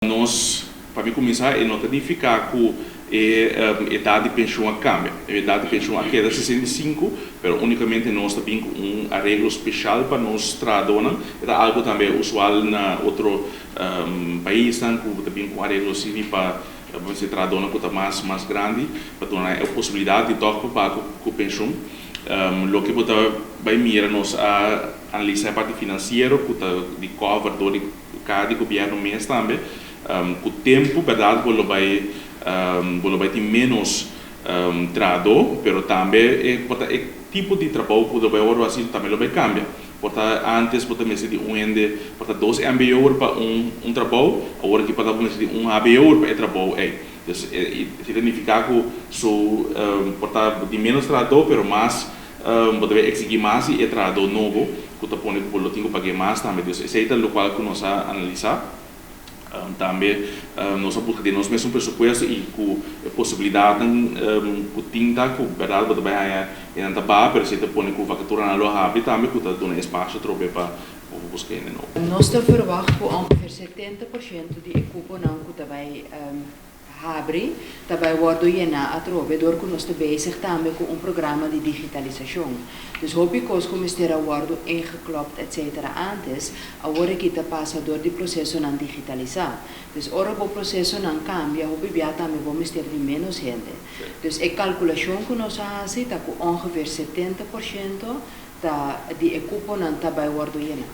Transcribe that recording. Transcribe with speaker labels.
Speaker 1: Nos, pa mi kuminsá, e no ta nifiká ku e edat di penshun a kambia. E edat di penshun a keda 65, pero únikamente nos ta bin ku un areglo spesial pa nos trahadónan. E ta algu tambe usual na otro paisnan ku ta bin ku un areglo asina pa e trahadónan ku ta mas grandi, pa duna e posibilidat di tòg pa paga ku penshun. Loke bo ta bai mira, nos a analisá e parti finansiero ku ta di cover dor di kaha di gobièrnu mes tambe. Ku tempu, bèrdat, bo lo bai tin ménos trahadó, pero tambe por ta e tipo di trabou ku lo bai wòrdu hasi tambe lo bai kambia. Por ta antes bo ta mester di un hende, por ta dos MBO pa un trabou, awor aki por ta mester di un HBO pa e trabou ei. Dus e ta nifiká ku por ta di ménos trahadó, pero mas bo ta bai eksigí mas e trahadó nobo, ku ta pone ku bo lo tin ku paga mas tambe. Dus esei ta lokual ku nos a analisá. Tambe nos a buska den nos mes presupuesto i ku e posibilidat ku tin ta ku bèrdat bo ta bai haña e nan ta baha, pero esei ta pone ku vakaturanan lo habri tambe, ku ta duna espasio trobe pa buska hende nobo.
Speaker 2: Nos ta verwacht ku ongeveer 70% di e kuponan ku ta bai habri, ta bai wòrdu yená atrobe, dor ku nos ta bezig tambe ku un programa di digitalisashon. Dus hopi kos ku mester a wòrdu ingeklopt, etc. Antes, awor aki ta pasa dor di prosesonan digitalisá. Dus ora bo prosesonan kambia, hopi bia tambe bo mester di menos hende. Dus e kalkulashon ku nos a hasi ta ku ongeveer 70% ta di e kuponan ta bai wòrdu yená.